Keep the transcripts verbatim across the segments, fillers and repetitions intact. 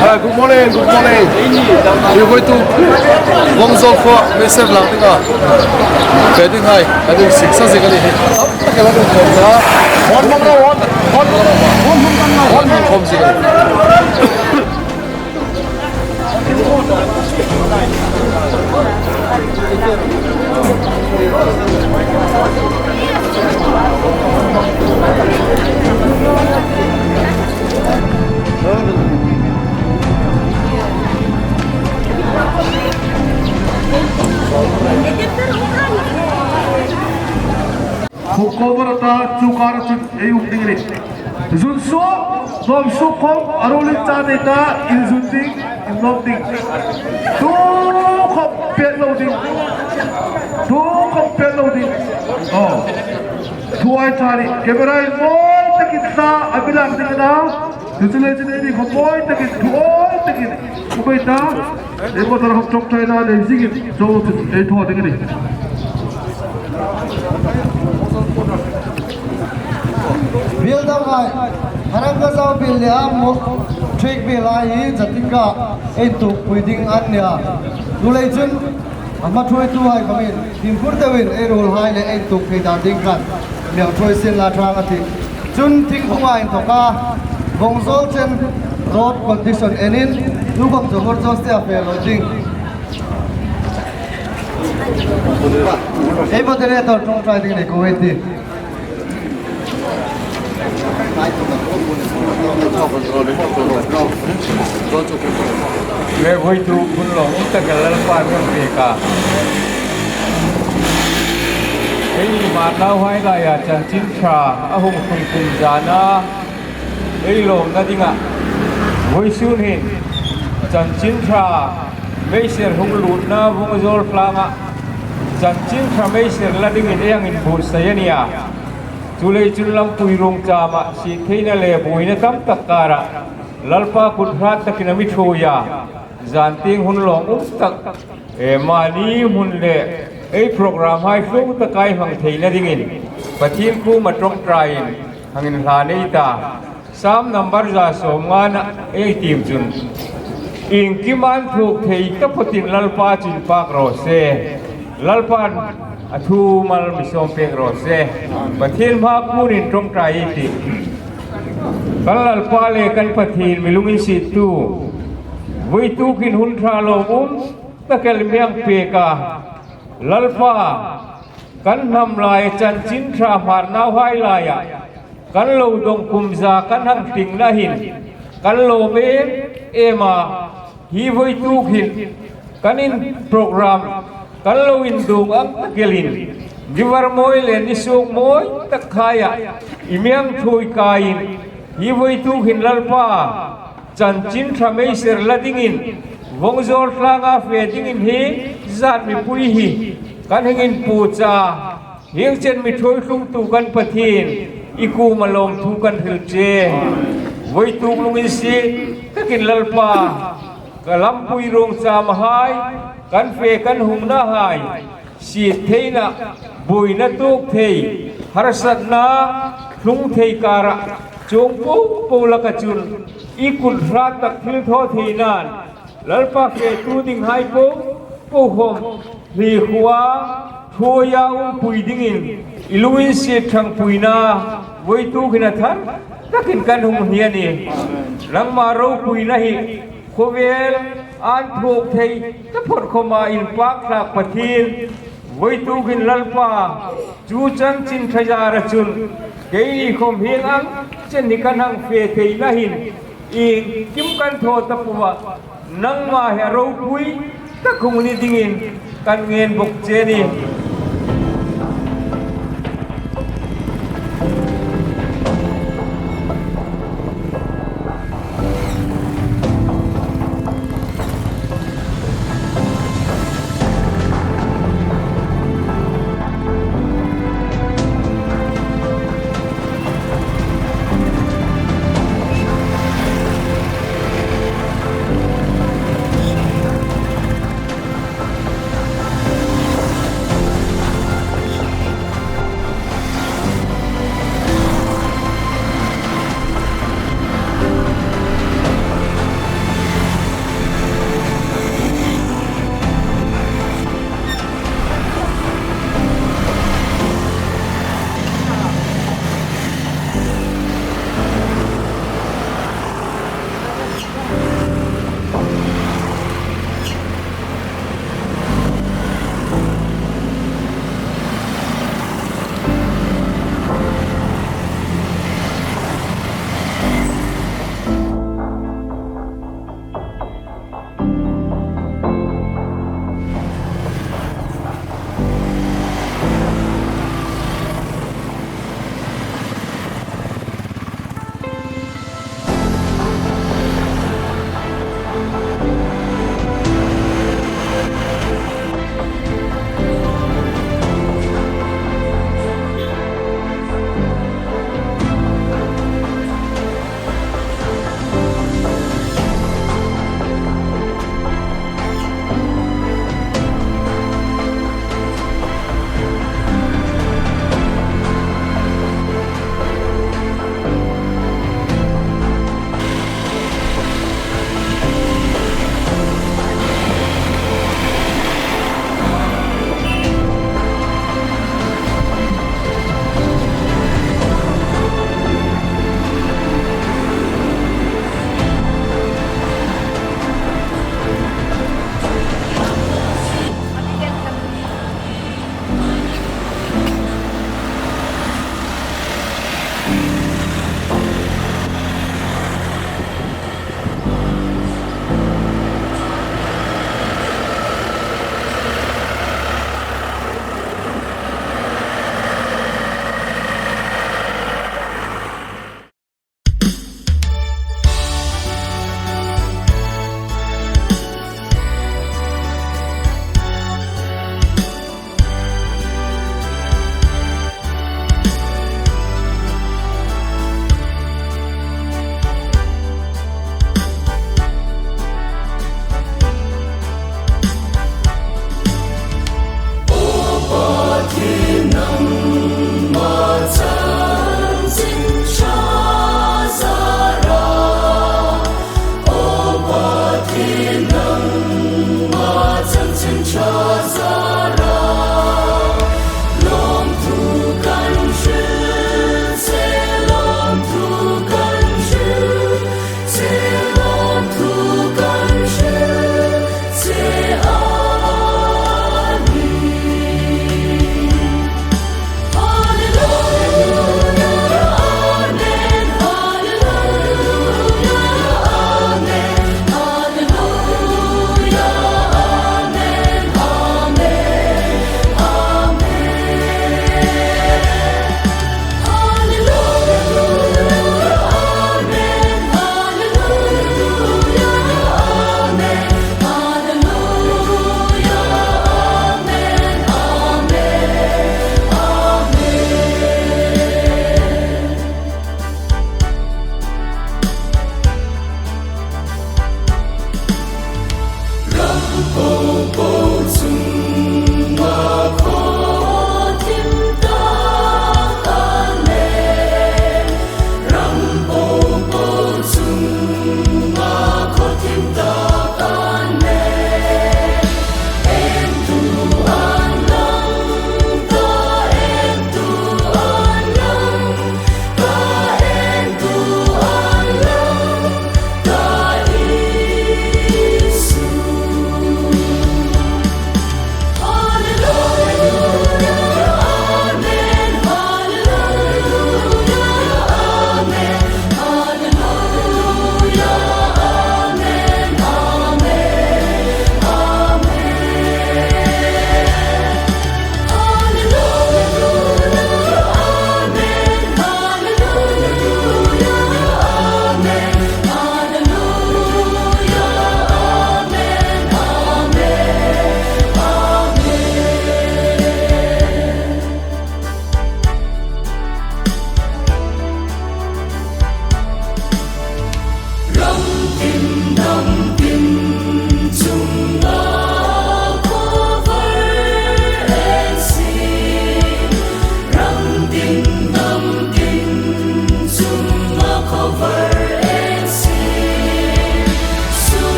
Hi, good morning, good morning. Hi voi tu Vawngzawl khuo Meiser lang dinga fe dinghai a ding sik sa zing a ni hi. Tam tak a la ding khawm ta. Hon mong lo, hon, hon, hon mong khawm zing a ni. Huk ko bara ta chu kar chu ei um ding ni. Zun suok, dawm suok khawm, a ruolin cha nei ta, in zun ding, in lawm ding. Tu khawm pet lo ding. Tu khawm pet lo ding. Oh. Thu ei ṭha ni, camera-in mawi takin ta, a mi lak ding a na. Chu chu le chu nei ni khawm mawi takin, thu awi takin. Ku bai ta. Ei motor hawng ṭawngṭaina nei zingin, zo chu ei thaw ding a nih. Biel dam hai, harang ka zau biel le a mo, trick biel a hi, zatika, ei tuk pui ding an nia. Tulei chun, a hma thuoituhai khawmin, him phur deuin, ei ruolhai le ei tuk thei dan ding khan, miang thuoi sin la ṭhang a tih. Chun thingkunga inthawka, Vawngzawl chen road condition enin, tu khawm chu hmur chaw se a fe lo ding. Ei moderator ṭawngṭai ding nei ko ei ti. Le voi tu hun lawm um tak a Lalpan kan pek a. Ei Hmar nauhai laia chanchin ṭha a hung tlung kum zana ei lawmna dinga vawisun hin chanchin ṭha Meiser hung lutna Vawngzawl tlanga chanchin ṭha Meiser la dingin ei hang inbuotsai a nia. Chuleiin chun lampui ruong chama siet theina le buoina tam tak kara Lalpa kut hrat takin a mi thuoi a. Zan tieng hun lawm um tak, e, mani hmun le ei program hai tlung taka ei hmang theina dingin Pathien kuoma ṭawngṭaiin hang inhlan ei ta. Sam number za sawmngana ei tiem chun, iengkim an thuok thei taphotin Lalpa chu inpak raw se. Lalpan a thu mal mi sawm pek raw se. Pathien hmaa kunin ṭawngṭai ei tih. Kan Lalpa le kan Pathien mi lunginsiettu, vawituk hin hun ṭha lawm um tak el mi hang pek a. Lalpa, kan hnam lai chanchin ṭha Hmar nauhai laia kan lo dawng kum za kan hang tlingna hin kan lawm em em a. Hi vawituk hin kan in program kan lo induong ang tak elin, ni var mawi le ni suok mawi tak khaia i mi hang thuoi kaiin, hi vawituk hin Lalpa, chanchin ṭha Meiser la dingin, Vawngzawl tlanga fe dingin hi zan mipui hi kan hang inpuocha. Hieng chen mi thuoi tlungtu kan Pathien, i kuoma lawmthu kan hril che. Vawituk lunginsiet takin Lalpa, ka lampui ruong chamahai, kan fe kan hungnahai siet theina, buoina tuok thei, harsatna tlung thei kara chuong po po laka chun i kut hrat tak thilthaw theinan, Lalpa, fetu dinghai po po khawm hliekhuoa thuoia umpui dingin i lunginsiet ṭhangpuina vawituk hin a thar takin kan hung hni a nih. Nangma ropuina hi khawvel an thuok thei taphawt khawma inpakthlak Pathien, vawituk hin Lalpa, chu chanchin ṭha zara chun keini khawm hieng ang chen hi kan hang fe theina hin iengkim kan thaw ta puma, nangma hi a ropui tak hung ni dingin kan ngen bawk che a nih.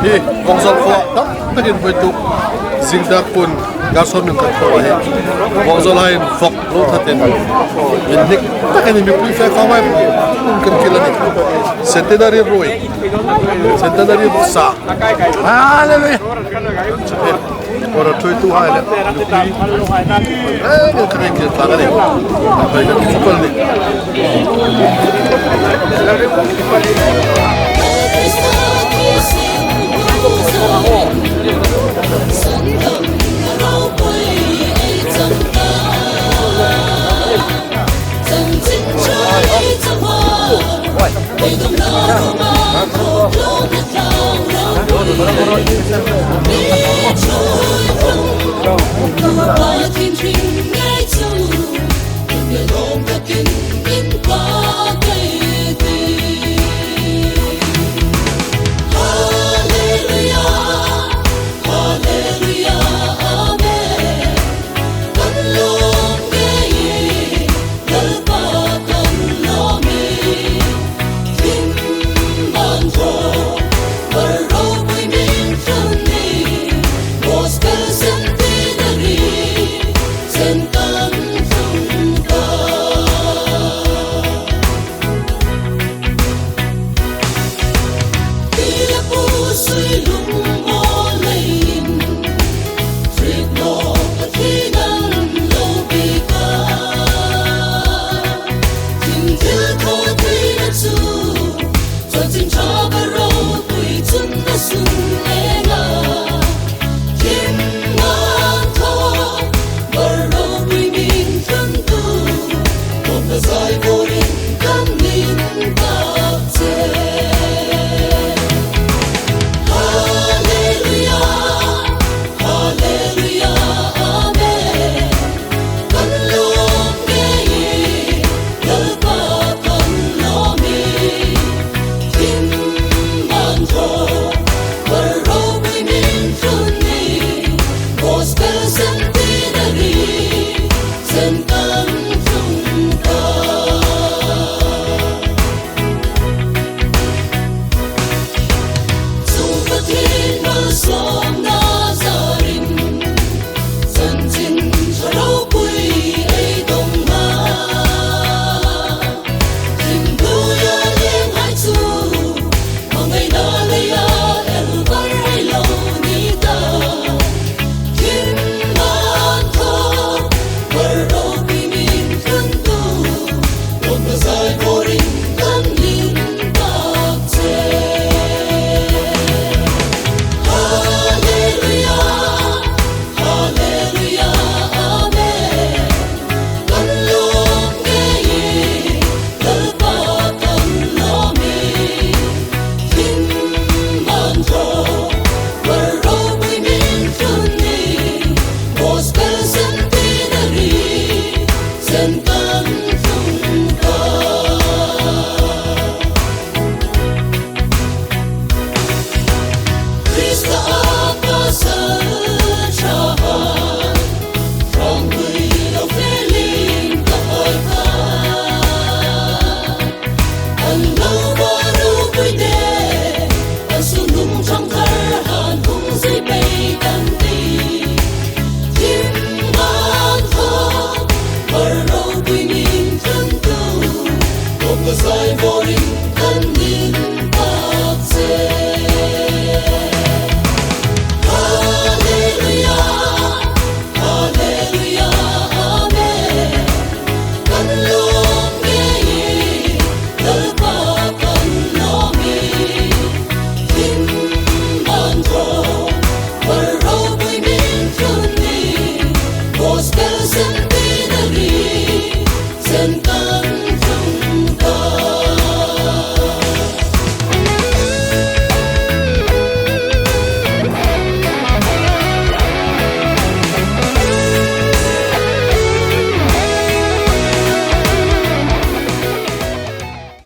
Hi, Vawngzawl khuo tam takin voituk zing dar puon gar sawm min khat khuo hi. Vawngzawl haiin vawk lo thatin inhnik takin mipui fe khawm hai kan kil a nih. Centenary ruoi. Centenary vawksa. Hallelujah. Hi, kawr thuoituhai le. Hei, kan kal tlang a nih. Hei, kan kal nih.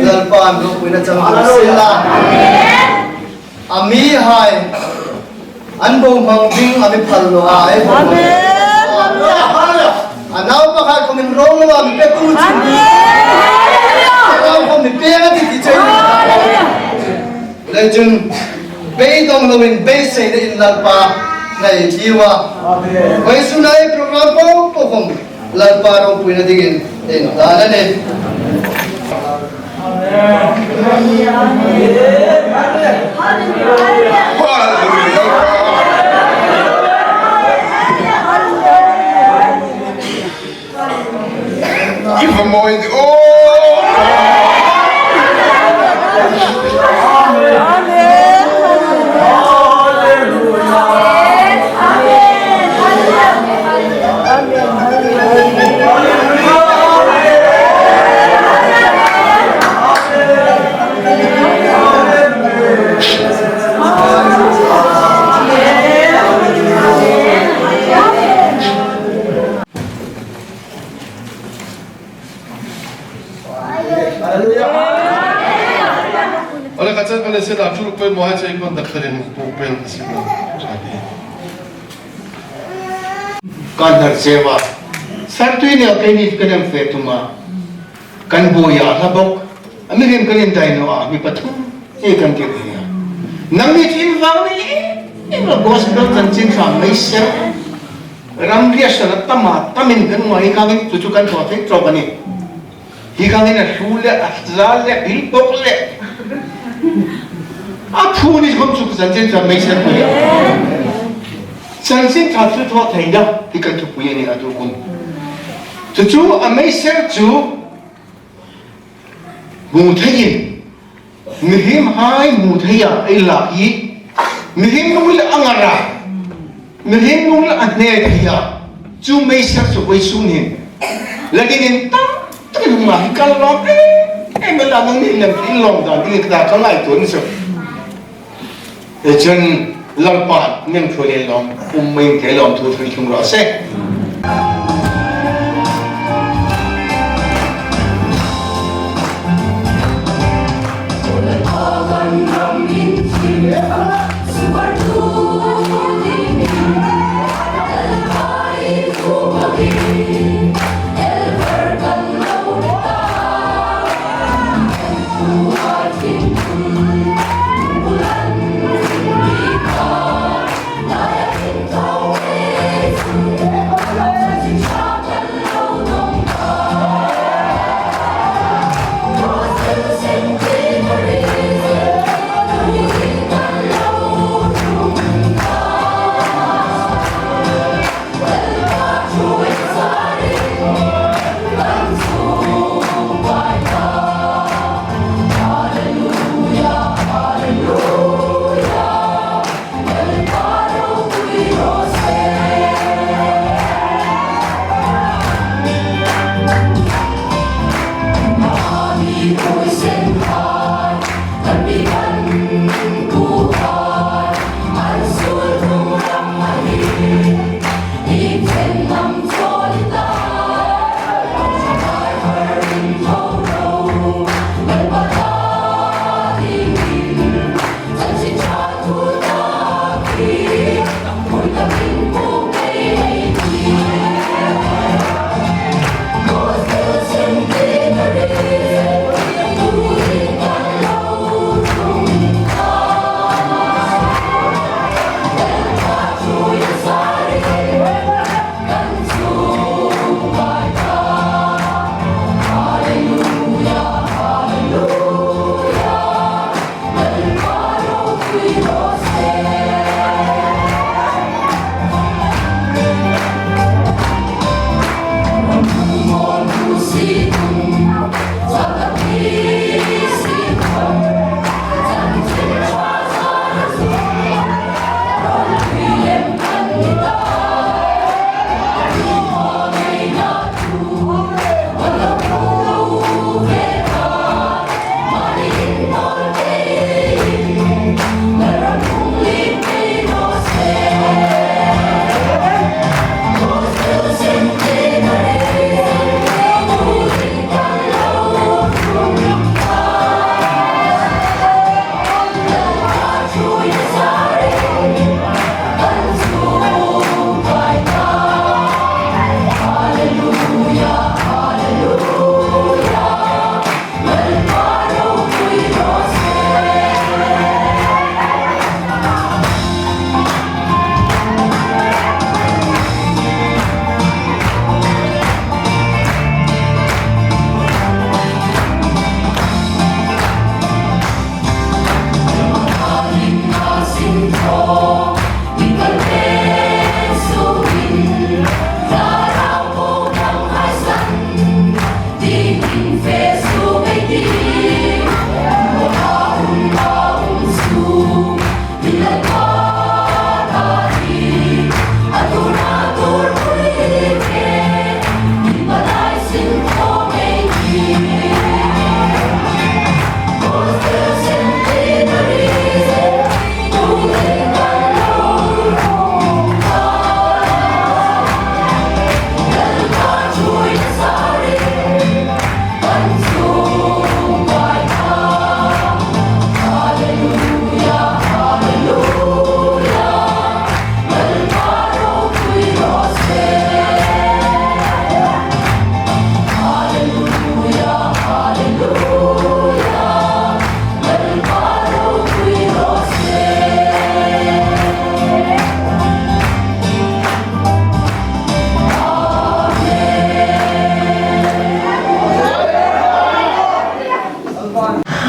Lalpan ropuina chang tum sien la. A mihai an bohmang ding a mi phal naw a. Amen. A nau pakhat khawmin ro lo a mi pek tu chu. Amen. A nau khawm mi pek a ti ti che. Hallelujah. Leiin chun Beidawng loin beiseina in Lalpa nei tiu a. Vawisuna ei program po po khom Lalpa ropuina dingin indan a nih. Give him more in the, oh! Ole ka chan ka le se da thur pei mo hai chei kon da kharin pu pel ka si na. Kan dar sewa. Sar tui ne ke ni ka nem fe tuma. Kan buoia hla bok. A mi rim kan indai naw a, mi pathum. Ei kan ti hi a. Nangni chu in vang ni, in la gospel chanchin ṭha mei ser. Ram riahsan a tam a, tamin kan ngai kangin chu chu kan thaw thei tawk a nih. Hi kangin a hlu le, a za le, bil bok le. A phu ni khom chu chanchin ṭha mei ser pui a. Chanchin ṭha chu thaw thei na, hi kan thupui a nih a tu khom. Chu chu a mei ser chu hmu theiin, mihriemhai hmu theia ei lak hi, mihriem lungrila a ngar a, mihriem lungrila a hne thei a, chu mei ser chu vawisun hin la dingin tam takin hung a hi kan lawm em em a, nangni lem hi lawm dan dingin ka ta ka ngaituo ni chu. Ei chun Lalpa min thu le lawm, um mei te lawm thu thil thung raw se.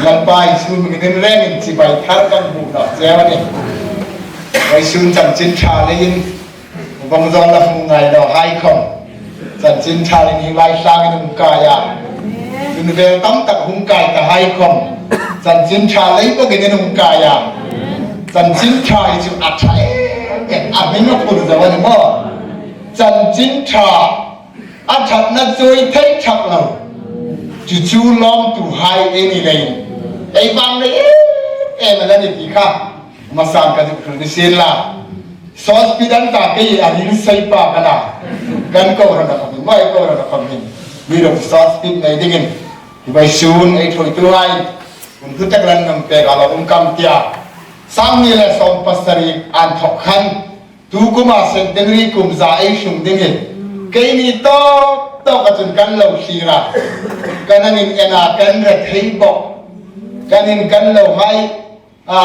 Kan pa Isu hmingin rengin chibai thar kan buk nawh cheu a nih. Vawisun chanchin ṭha leiin vawng zawl la hmu ngai naw hai khawm, chanchin ṭha leiin hi lai tlangin um kai a. Chun vel tam tak hung kai ta hai khawm, chanchin ṭha lei bawkin in um kai a. Chanchin ṭha hi chu a ṭha em em, a hming a phur zo a ni maw. Chanchin ṭha a ṭhatna chu ei thei ṭhak lo. Chu chu lawmtuhai ei ni leiin ei vang lei em em a la ni ti kha hmasan ka zuk hril ni sien la. Saucepan an ta kei a ring sei pa ka na. Kan kohran a khawm hin, mai kohran a khawm hin, mi ro saucepan nei dingin hi vawisun ei ṭhuoituhai hun hlu tak lan nam pek a lo um kam tia. Sang hni le sawm pasari an thawk khan, tu kuma centenary kum za ei hrung ding hi keini tawk tawka chun kan lo thlir a. Kan angin en a, kan re thei bawk. Kan in kan lo hai, a,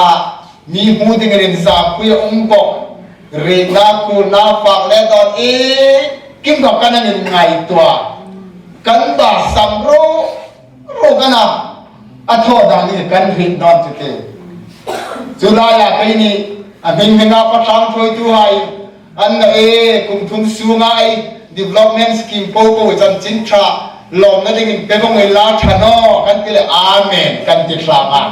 mi hmu dingin inzakpui a um bawk. Riekna, khuolna, fak le dawn ei kim kha kan angin ngaituo a. Kan ba sam ro ro kan a, a thaw dan hi kan hriet nawn chu ti. Chu laia keini a hming hminga fa ṭhang ṭhuoituhai an na e, kum thum sunga ei development scheme popo chanchin ṭha lawmna dingin pe vawng ei la ṭha naw kan ti le, amen kan ti tlang a.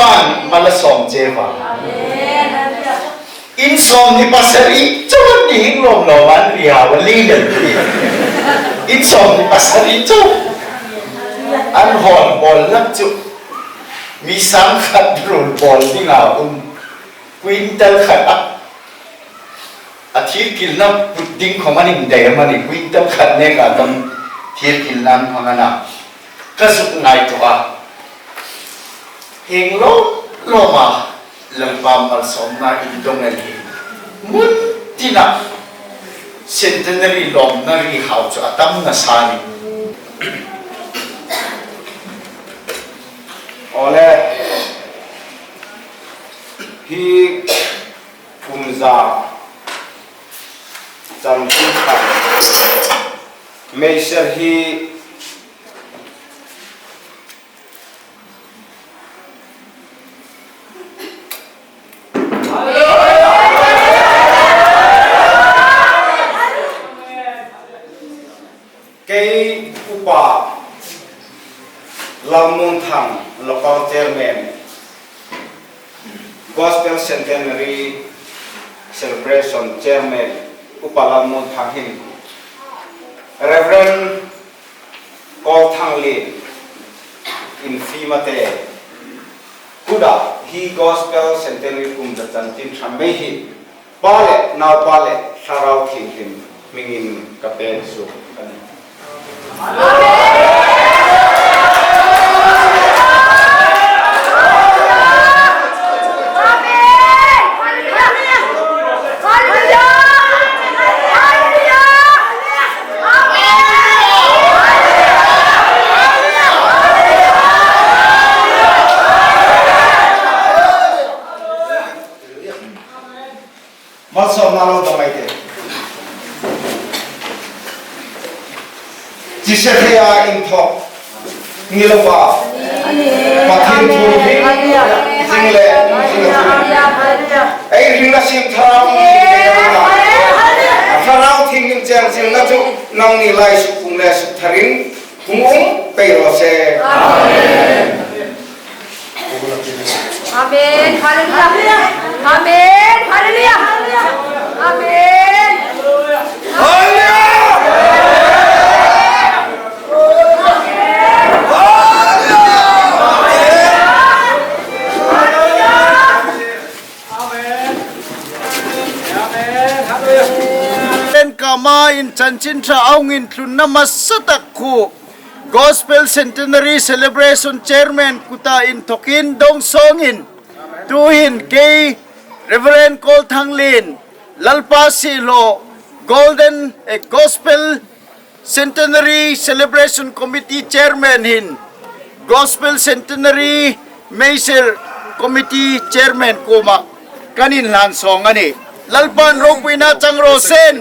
Pan mala sawm che va. In sawmhni pasari chauh ni hing lawm lawm an ri hau a li lem. In sawmhni pasari chauh. An hawl bawl lak chu mi sang khat rul bawl dinga um. Quintal khat a, a thir kilna put ding khom an indai am a ni, quintal khat neka tam thir kilna an hmang a na. Ka zuk ngaituo a. Hieng lawm lawma Lalpa malsawmna in dong el hi. Mun tina centenary lawmna ri hau chu a tam nasa a ni. Awle. Hi kum za chanchin kha Meiser hi kei Upa Lalmunthang, local chairman, Gospel Centenary Celebration chairman, Upa Lalmunthang hin Reverend Kawlthanglien in fimate kuta hi Gospel Centenary kum za chanchin ṭha mei hi Pa le Naupa le Thlarau Thienghlim hmingin ka pek suok a nih. Malsawmna lo dong ei tih. Chi se thei a inthawk ni lo va. Pathien thu hi zing le zing le. Ei hringna siem Thlarau Thienghlim, Thlarau Thienghlim chang zingna chu nangni lai suk pung le suk tharin hung um pei raw se. Amen. Amen. Hallelujah. Amen. Hallelujah. Amen. Hallelujah. Pen kama in chanchin ṭha a hung intlunna hmasa tak khu Gospel Centenary Celebration Chairman kuta inthokin dong sawngin, tuhin kei Reverend Kawlthanglien, Lalpa siehlaw Golden, eh, Gospel Centenary Celebration Committee Chairman hin Gospel Centenary Meiser Committee Chairman kuoma kan inhlan sawng a nih. Lalpan ropuina chang raw se.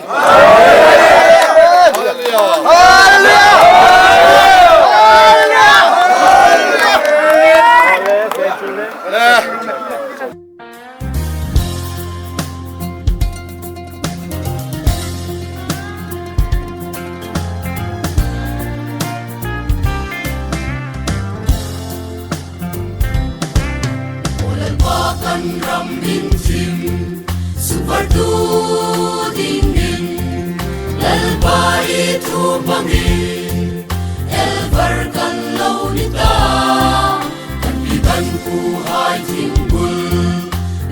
Lalpa kan ram inthim, sukvartu dingin, Lalpa i thu hmangin, elvar kan lo ni ta, kan pi kan puhai thingbul,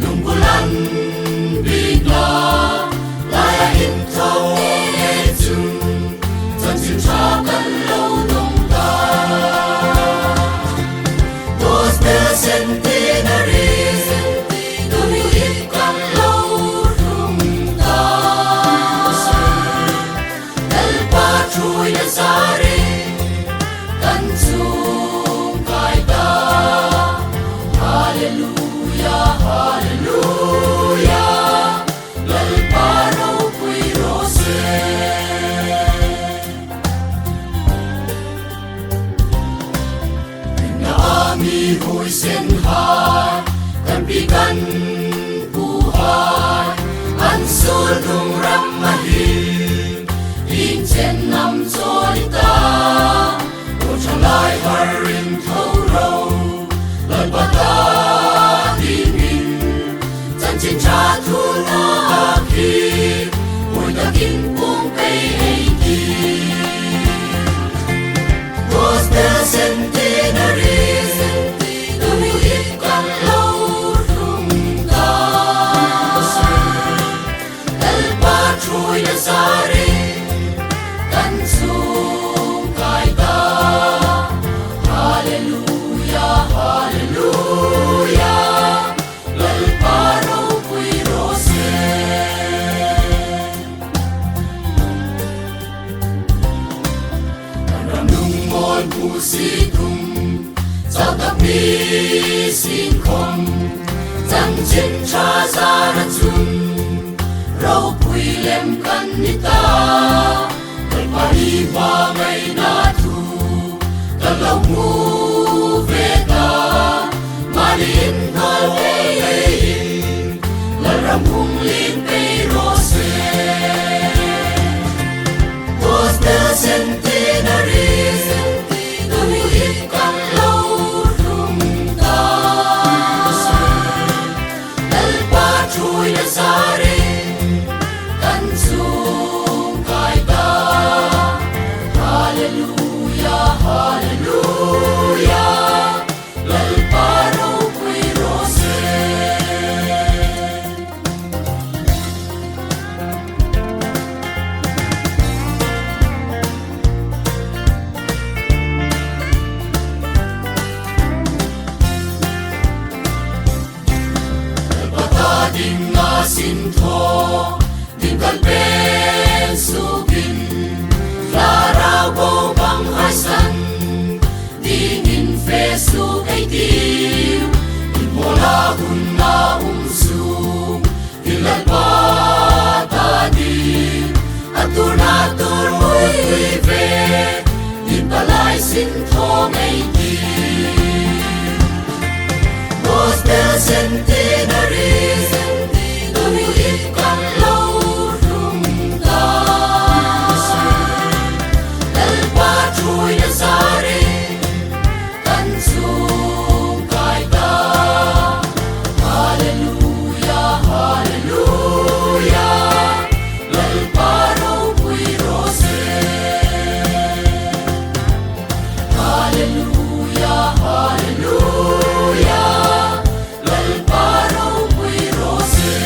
lungbul an bik la, laia inthoka chun, chanchin ṭha kan lo dong ta. Gospel Centenary, tuhin kan lo tlung ta. Lalpa ṭhuoina zarin kan chung kai ta. Hallelujah, hallelujah. Lalpa ropui raw se. Ringna a mi huoisen hai, kan pi kan puhai, an suol hnung rama hin, ieng chen am chawl i ta, ro ṭhalai har ring tho ro, Lalpa ta Chanchin Ṭha zara chun ropui lem kan ni ta. Kalvari hmangaina thu ka lo hmu ve ta. Mani inhnawl leiin Lalram hung lien pei raw se. Gospel Centenary, tuhin kan lo tlung ta. Lalpa ṭhuoina zarin kan chung kai ta. Hallelujah, hallelujah. Lalpa ropui raw se. Lalpa ta dinga sin thaw, ding kan pen sukin, Thlarau bo bang hai san, dingin fe suk ei tiu, in mola hun na um sung, in Lalpa ta ding, a tur na tur mui ve, in palai sin thaw ngei tiu. Gospel Centenary, tuhin kan lo tlung ta. Lalpa ṭhuoina zarin kan chung kai ta. Hallelujah, hallelujah. Lalpa ropui raw se. Hallelujah, hallelujah. Lalpa ropui raw se.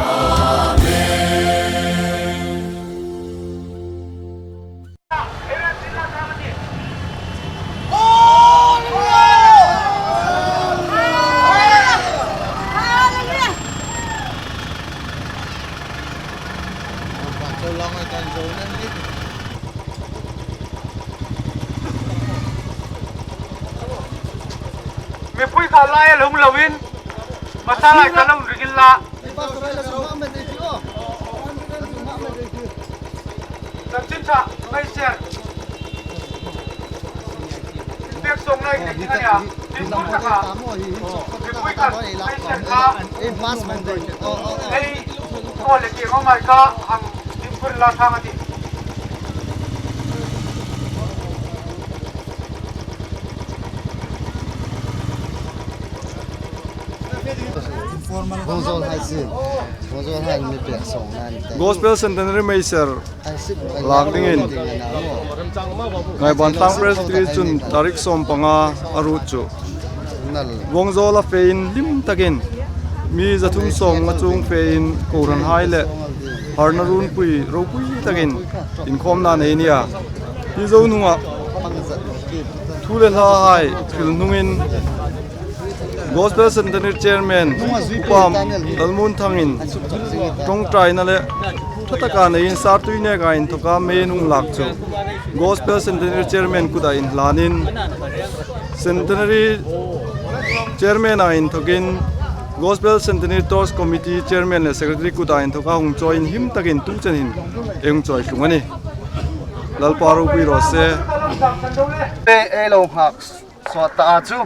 Amen. Mipui kha lai a lung loin, masa lai ka lung ringin la. Chanchin Ṭha meiser. Pek song lai ni kha ya. Tin pun ka kha. Mipui kha meiser kha. Ei, ko le ki ko mai kha hang tin pun la kha ma ti. Vawngzawl hai si. Vawngzawl hai mi pek song nan te. Gospel Centenary meiser lak dingin Ngaibantlang Presbytery chun tarik sawmpanga a ruot chu Vawngzawla fein hlim takin mi zathum sawmnga chuong fein kohranhai le harna runpui ropui takin inkhawmna nei a nih a. Hi zo hnunga thu le hlahai hril hnungin Gospel Centenary Chairman Upa Lalmunthangin ṭawngṭaina le ṭha taka neiin Sartui neka inthoka mei an hung lak chu Gospel Centenary Chairman kuta inhlanin Centenary Chairman-a inthokin Gospel Centenary Torch Committee Chairman le Secretary kuta inthoka hung chawiin hlim takin tu chen hin ei hung chawi tlung a nih. Lalpa ropui raw se. Ei lo nghak sawt ta a chu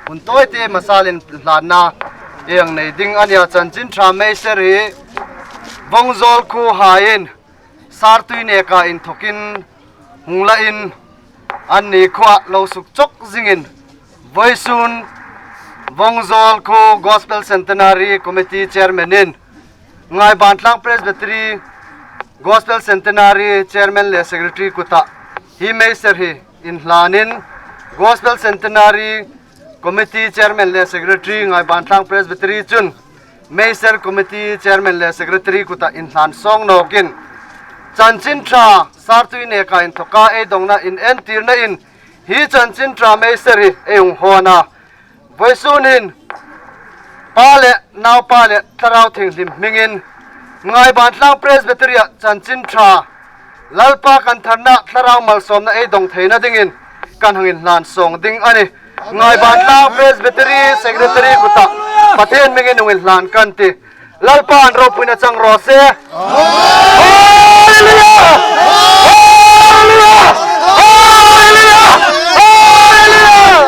hun tawite masal inhlanna ei nei ding a nih a. Chanchin Ṭha meiser hi Vawngzawl khuohaiin Sartui neka inthokin hung lain anni khuoa lo suk chawk zingin vawisun Vawngzawl khuo Gospel Centenary Committee Chairman-in Ngaibantlang Presbytery Gospel Centenary Chairman le Secretary kuta hi meiser hi inhlanin Gospel Centenary Committee Chairman le Secretary Ngaibantlang Presbytery chun Meiser Committee Chairman le Secretary kuta inhlan sawng nawkin Chanchin Ṭha Sartui neka inthoka ei dongna inentirnain hi Chanchin Ṭha meiser hi ei hung hawn a. Vawisun hin Pa le Naupa le Thlarau Thienghlim hmingin Ngaibantlang Presbytery-a Chanchin Ṭha Lalpa kan tharna Thlarau malsawmna ei dong theina dingin kan hang inhlan sawng ding a nih. Ngaiban Tlang Presbytery Secretary kuta Pathien hmingin hung inhlan kan tih. Lalpan ropuina chang raw se. Hallelujah! Hallelujah! Hallelujah! Hallelujah!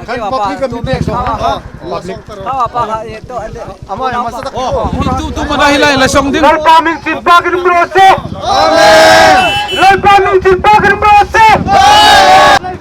Kan public kan mi pek sawng. Public. Ama, ama sa tak. Oh, tu, tu mana hilai la sawng ding. Lalpa hming chin pakin um raw se. Amen. Lalpa hming chin pakin um raw se. Amen.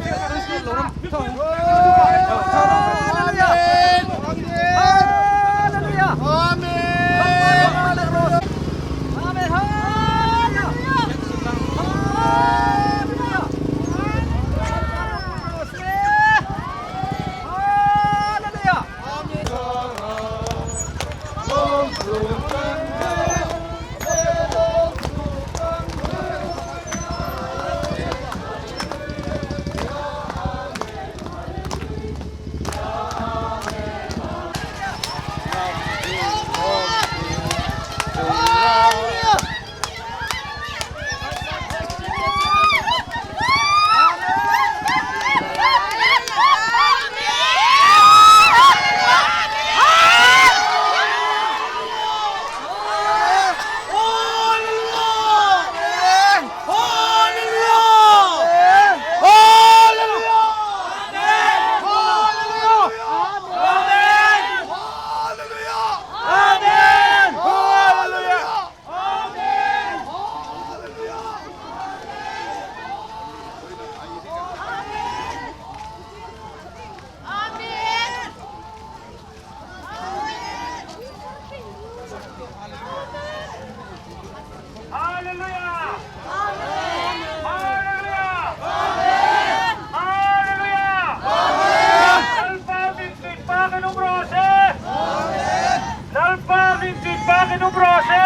Hallelujah! Hallelujah! Hallelujah! Lalpa hming chin pakin um raw se. Lalpa hming chin pakin um raw se.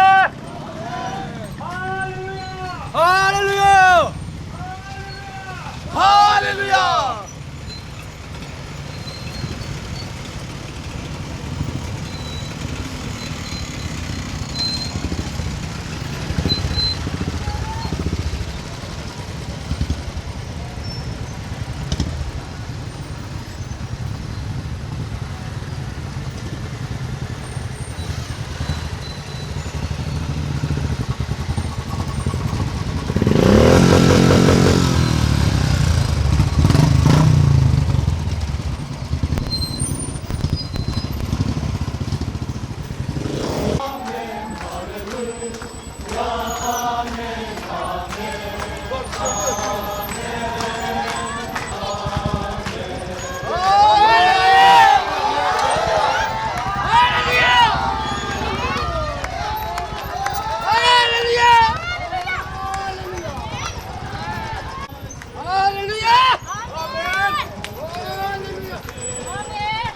Hallelujah! Hallelujah! Hallelujah! Hallelujah! Amen! Hallelujah! Amen!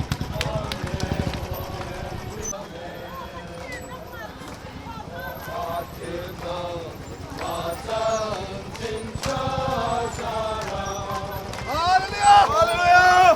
Hallelujah! Hallelujah!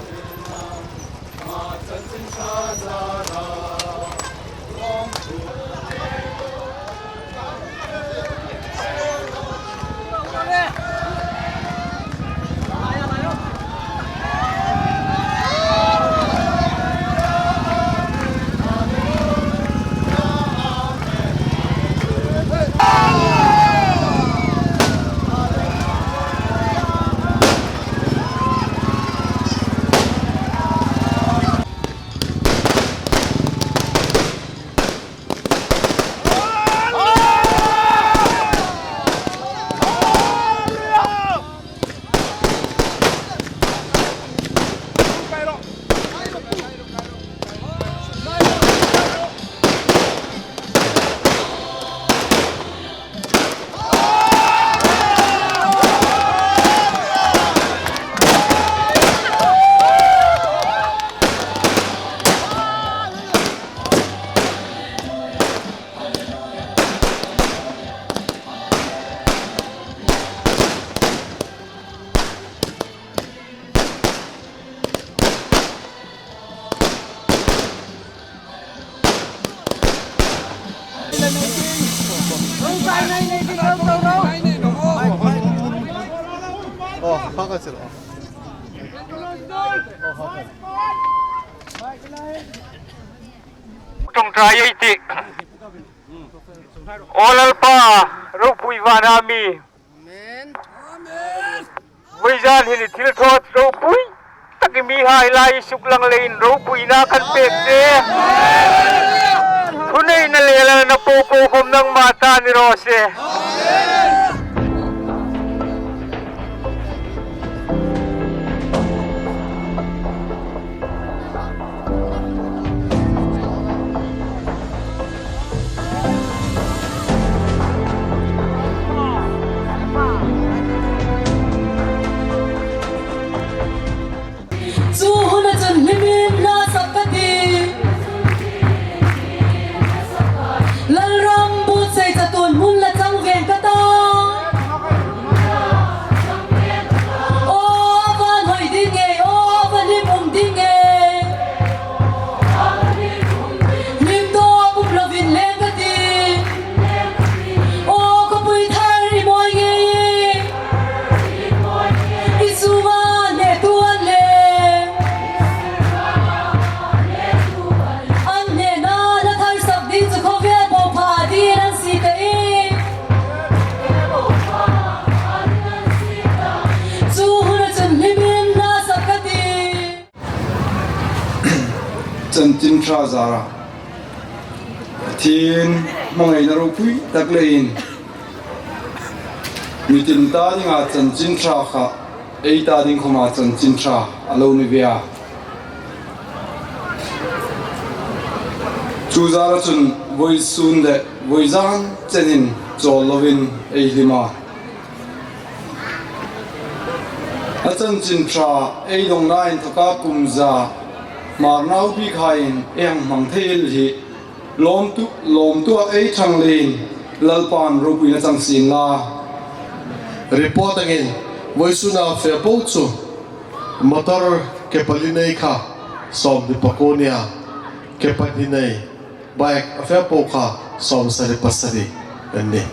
Ṭawngṭai ei tih. Aw Lalpa, ropui vana mi. Amen. Vawizan hin i thilthaw ropui tak i mihai lai i suklang leiin ropuina kan pek che. Thuneina le lalna popo khom nangma ta ni raw se. Chu huna chun hlimin hla sak ka ti. Lalram buotsai chatuon hmun la chang veng ka ta. Aw, a van hoi ding e, aw, a van hlim um ding e. Hlim dawk um lovin leng ka ti. Aw, khawpui thar i mawi ngei. I sunga hnetu an le. An hnena hla thar sak ding chu khawvel bo pha dingin an sie ta i. Chu huna chun hlimin hla sak ka ti. Chanchin Ṭha zara Pathien hmangaina ropui tak leiin mitin ta dinga chanchin ṭha kha ei ta ding khoma chanchin ṭha a lo ni ve a. Chu zara chun vawisun le vawizan chenin chawl lovin ei hlim a. A chanchin ṭha ei dawngna inthawka kum za Hmar naupi khain ei hang hmang thei el hi lawmtu, lawmtua ei ṭhang leiin Lalpan ropuina chang sien la. Report angin vawisuna fe po chu motor ke pali nei kha sawmhni pakuo nia, ke pahni nei bike a fe po kha sawmsari pasari an nih.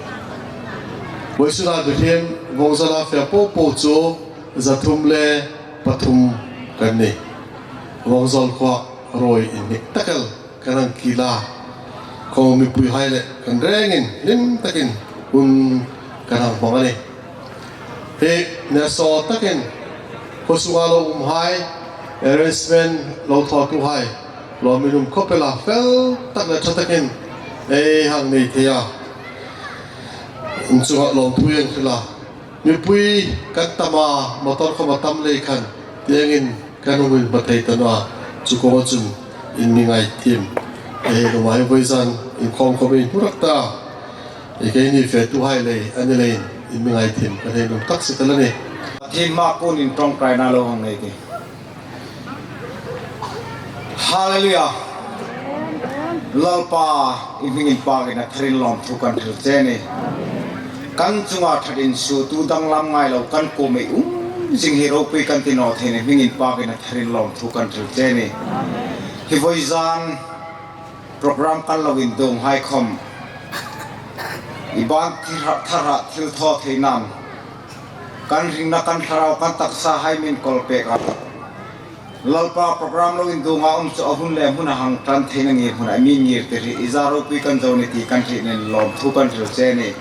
Vawisuna Bethlehem Vawngzala fe po po chu zathum le pathum kan nih. Vawngzawl khuo ruoi inhnik tak el kan hang kil a. Khaw mipuihai le kan rengin hlim takin hun kan hang hmang a nih. Hi nasa takin khuo sunga lo umhai, arrangement lo thawtuhai, lawmin um khawp el a, fel tak le ṭha takin ei hang nei thei a. Inchunga lawmthu ei hril a. Mipui kan tam a, motor khawm a tam lei khan, tiengin kan hung inhma thei ta naw a, chu kuoma chun in mi ngaithim. Ei, lo mai vawizan inkhawm khawm ei hmu rak ta. Ei, keini fetuhai lei a ni leiin in mi ngaithim kan hei nuom tak si ta a nih. Pathien hmaa kunin ṭawngṭaina lo hang nei tih. Hallelujah. Lalpa, i hming inpakin a tharin lawmthu kan hril che a nih. Kan chunga ṭhat insuotu danglam ngai lo kan kuoma i um zing hi ropui kan ti naw thei a nih, i hming inpakin a tharin lawmthu kan hril che a nih. Hi vawizan program kan lo induonghai khawm i ban thil hrah, thil hrah thil thaw thei nam kan hringna kan thlarau kan taksahai min kawl pek a. Lalpa, program lo induonga um chu a hun le hmuna hang ṭan theina ngir hmuna i mi ngirtir hi i zar ropui kan zo a nih ti kan hriet nen lawmthu kan hril che a nih.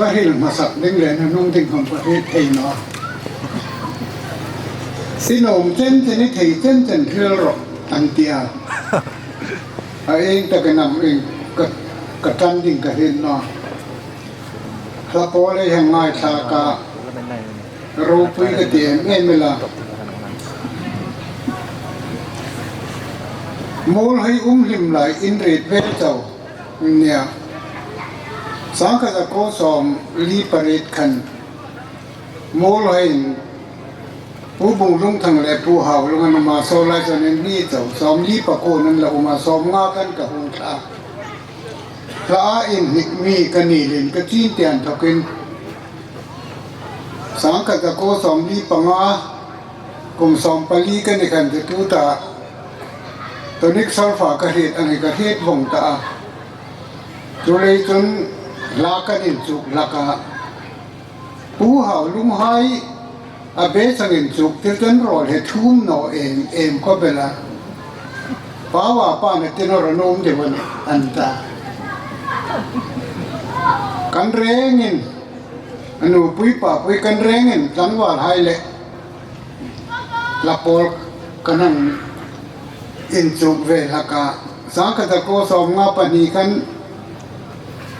Ka hril hmasak ding le nunung ding khom ka hriet thei naw. Sin um chen chen, i thei chen chen hril rawh an ti a. A ieng tak a nam ring ka, ka ṭan ding ka hriet naw. Hla pawl ei hang ngaithlak a, ropui ka ti em em el a. Muolhoi um hlim lai inriet ve chau nia. Sangkhat zakuo sawmli pariet khan Muolhoiin Pu Bunglungthang le Pu Haulung an um a, saw lai saw nin ni chau, sawmli pakuo an la um a, sawmnga khan ka hung thla. Hla a inhnik mi ka ni leiin ka chin tieng thokin, sangkhat zakuo sawmli panga, kum sawmpali ka ni khan chu tuta tonic solfa ka hriet ang hi ka hriet vong ta a. Chuleiin chun hla kan inchuk hlak a. Pu Haulung hai a be chang inchuk tir chun rawl hi thum naw em em khop el a. Pawa pa na tin rawn um de wan an ta. Kan rengin, a nupui papui kan rengin tlangval hai le hla pawl kan hang inchuk ve hlak a. Sangkhat zakuo sawmnga pahni khan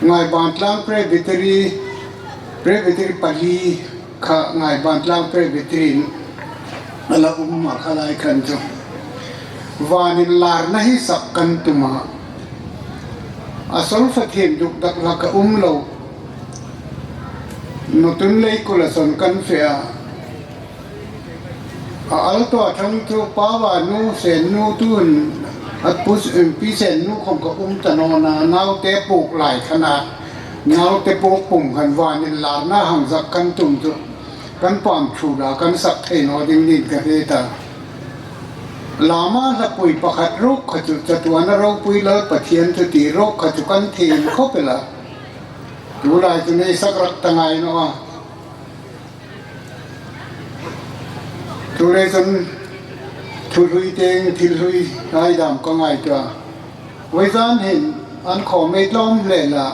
Ngaibantlang Presbytery, Presbytery pali kha Ngaibantlang Presbytery-in a la um a, kha lai khan chu van inlarna hi sak kan tum a. A solfa thiem duk dak hlak a um lo. Notun lei kula sawn kan fe a. A alto a thang chu Pawa nu, Sen nu, tun a pu, Pi Sen nu khom ka um ta naw a, naute puk lai khan a, naute puk pum khan van inlarna hang sak kan tum chu kan pam thu la kan sak thei naw ding niin ka hriet a. Lama hlapui pakhat ruok kha chu chatuana ropui Lal Pathian chu ti ruok kha chu kan thiem khop el a. Tulai chu nei sak rak ta ngai naw a. Chuleiin chun thu hlui tieng thil hlui hai dam ka ngaituo a. Vawizan hin an khawm ei tlawm hle la.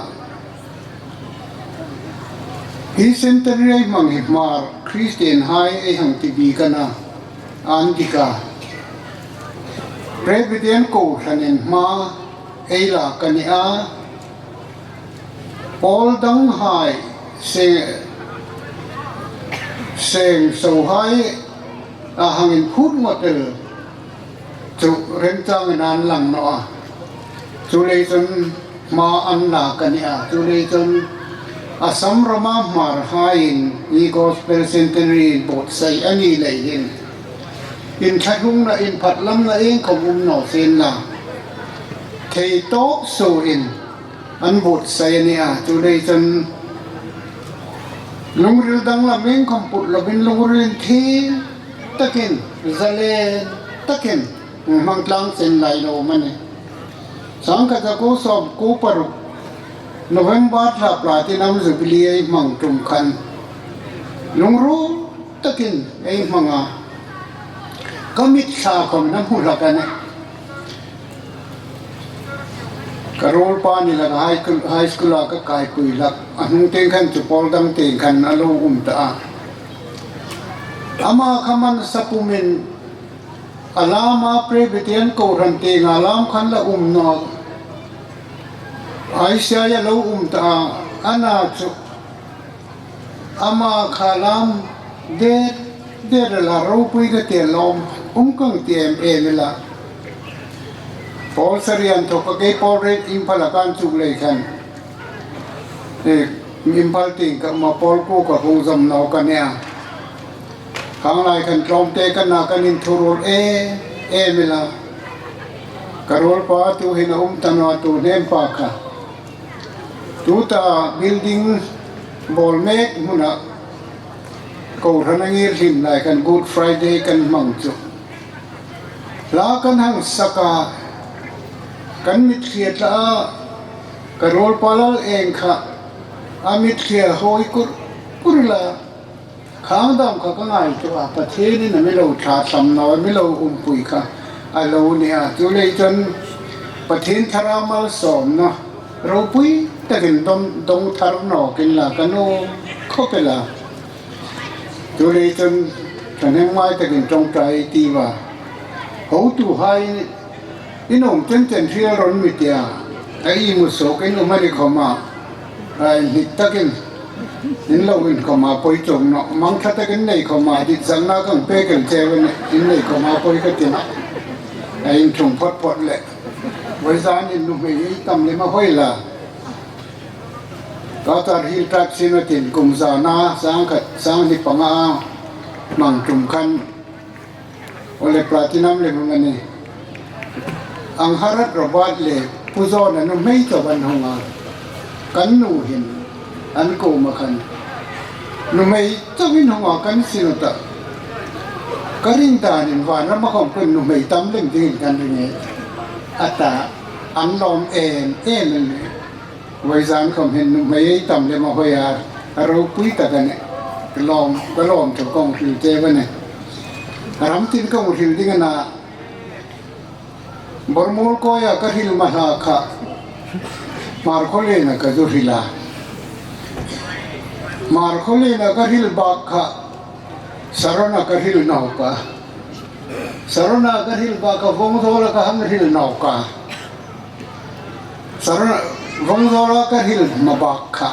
Hi centenary ei hmang hi Hmar Christian hai ei hang ti bik a na, an dik a. Presbyterian kohranin hma ei lak a ni a. Pawl dang hai, se, seng so hai a hang inphut ngawt el chu remchangin an lang naw a. Chuleiin chun hma an lak a ni a. Chuleiin chun Assam rama Hmar haiin hi Gospel Centenary buotsai a ni leiin inthlahrungna, inphatlamna iengkhom um naw sien la, thei tawk suoin an buotsai a ni a. Chuleiin chun lungril danglam iengkhom put lovin lungril inthieng takin, zalen takin hmang tlang chen lai lo am a ni. Sangkhat zakuo sawmkuo paruk November thla platinum jubilee ei hmang tum khan lungruol takin ei hmang a. Ka mitthla khom an hmu hlak a nih. Ka ruolpa ni hlak a, high school, high school-a ka kaipui hlak. A hnung tieng khan chu pawl dang tieng khan a lo um ta a. Ama kha man sa pumin a lama Presbyterian kohran tienga lam khan la um naw. Asia-a lo um ta a, a na chu ama kha lam det det la ropui ka ti lawm, um kang ti em em la. Pawl sarian thawk ka kei pawl rek Imphal-a kan chuk lei khan. Eh, Imphal tieng ka ma pawl ku ka hung zom naw ka nia. Khang lai khan tlawmte ka na kan inthuruol em em la. Ka ruolpa tu hin a um ta naw a, tu hnem pa kha. Tuta building bawl mek hmuna kohran a ngir hlim lai khan Good Friday kan hmang chu. Hla kan hang sak a, kan mitthli a tla a, ka ruolpa Lal Eng kha a mitthli a hawi kur kur la. Khang dam kha ka ngaituo a, Pathienin a mi lo ṭha thlam naw, a mi lo umpui kha a lo ni a. Chuleiin chun Pathien thara malsawmna ropui takin dong, dong thar nawk inla ka nuom khawp el a. Chuleiin chun ka neng mai takin ṭawngṭai ti va. Hotuhai, i nuom chen chen hriel rawh mi tia, a imu suok in um a ni khawma, a inhnik takin in lo inkhawma poi chuong naw, mangṭha takin nei khawma, dit zangna kan pek el cheu a nih, in nei khawma poi ka ti naw. A inṭhung phawt phawt leh. Vawizan hin nuhmei ei tam lem a hoi la. Ka tar hil tak sin a tin kum zana, sang khat, sang hni panga hmang ṭum khan, ole platinum lem a ni. Ang Harat Robert le Pu Zawna nuhmei chauh an hung a. Kan nu hin an kuoma khan nuhmei chauhin hung a kan sin a ta. Ka ring danin vanrama khawm khun nuhmei tam lem dingin kan ring e, a ta. An lawm em em a nih. Vawizan khawm hin nuhmei ei tam lem a hoi a, a ropui tak a nih. Ka lawm, ka lawm tho kong hril cheu a nih. Ram tin kong hril ding a na, Bormuol kawi a ka hril ma hla kha, Hmarkhawlien a ka zu hril a. Hmarkhawlien a ka hril bak kha, Saron a ka hril nawk a. Saron a ka hril bak kha, Vawngzawl a ka hang hril nawk a. Saron, Vawngzawl a ka hril hma bak kha,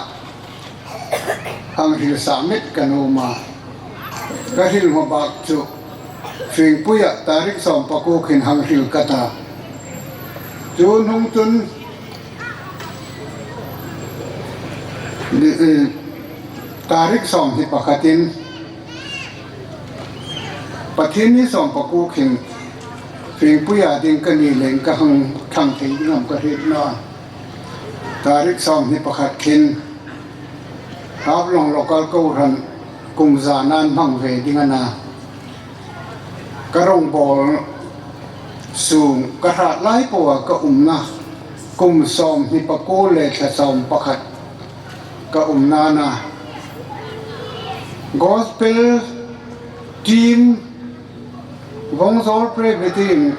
hang hril sa met ka nuom a. Ka hril hma bak chu Fingpuia tarik sawm pakuo khin hang hril ka ta. Chu hnung chun, eh, tarik sawm hni pakhatin, Pathienni sawm pakuo khin Fingpuia ding ka ni leng ka hang ṭhang thei ding am ka hriet naw a. Tarik sawm hni pakhat khin Haflong Local Kohran kum zana an hmang ve ding a na. Ka rawngbawl sung ka hrat lai poa ka umna, kum sawm hni pakuo le thla sawm pakhat ka umna a na. Gospel team, Vawngzawl Presbytery-in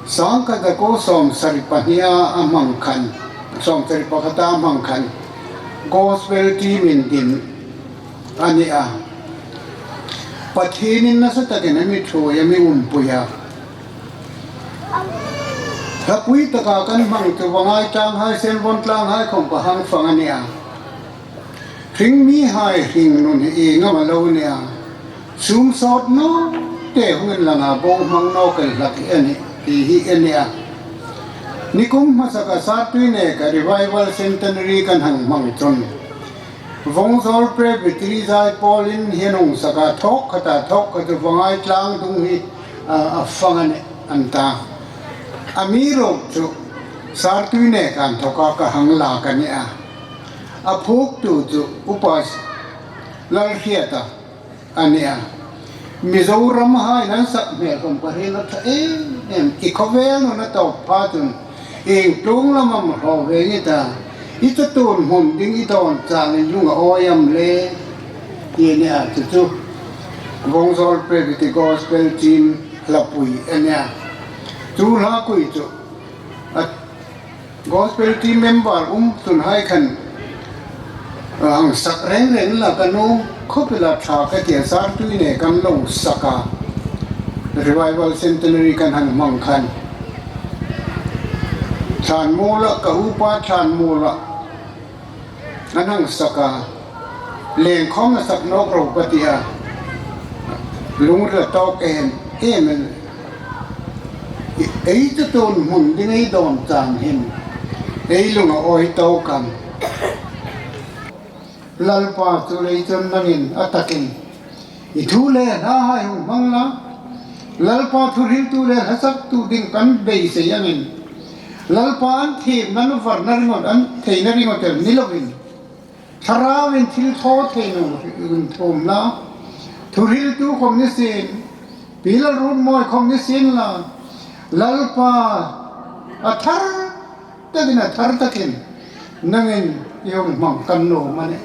sangkhat zakuo sawmsari pahnia a hmang khan, sawmsari pakhata a hmang khan, Gospel team-in din a ni a. Pathienin nasa takin a mi ṭhuoi, a mi umpui a. Hlapui taka kan hmang chu Vangai tlanghai, Senvon tlanghai khawm ka hang fang a ni a. Hring mihai hringnun hi ieng am a lo ni a. Sum sawt naw te hung inlang a, bo hmang nawk el hlak hi a nih, ti hi a ni a. Nikum hmasaka Sartui neka Revival Centenary kan hang hmang chun, Vawngzawl Presbytery zai pawlin hi an hung sak a, thawk khata thawk khat chu Vangai tlang dung hi, a, a fang a nih an ta. Amiruokchu Sartui neka inthawka ka hang lak a ni a. A phuoktu chu Upa Lalhriata a ni a. Mizoramhai an sak hmel khawm ka hriet a ṭha em em. I khawvel nuna tawp pha chun, ieng tlung lam am hraw ve i ta, i chatuon hmun ding i dawn changin lung a awi am le, ti a ni a. Chu chu Vawngzawl Presbytery Gospel Team hlapui a ni a. Chu hlakui chu a Gospel team member um chun hai khan, a, hang sak reng reng la, ka nuom khawp el a, ṭha ka ti a. Sartui neka an lo sak a, Revival Centenary kan hang hmang khan. Thlanmuola, ka upa Thlanmuola an hang sak a, leng khawm a sak nawk ro ka ti a. Lungril a tawk em em el. Ei chatuon hmun ding ei dawn chang hin ei lung a awi tawk am. Lalpa, chuleiin chun nangin a takin i thu le hlahai hung hmang la. Lalpa, thuhriltu le hlasaktu ding kan beisei angin, Lalpa, an thiemna, an varna ringawt, an theina ringawt el ni loin, Thlarauvin thil thaw thei naw hung thuom la. Thuhriltu khawm ni sien, Pi Lalruotmawi khawm ni sien la, Lalpa, a thar takin, a thar takin nangin i hung hmang kan nuom a nih.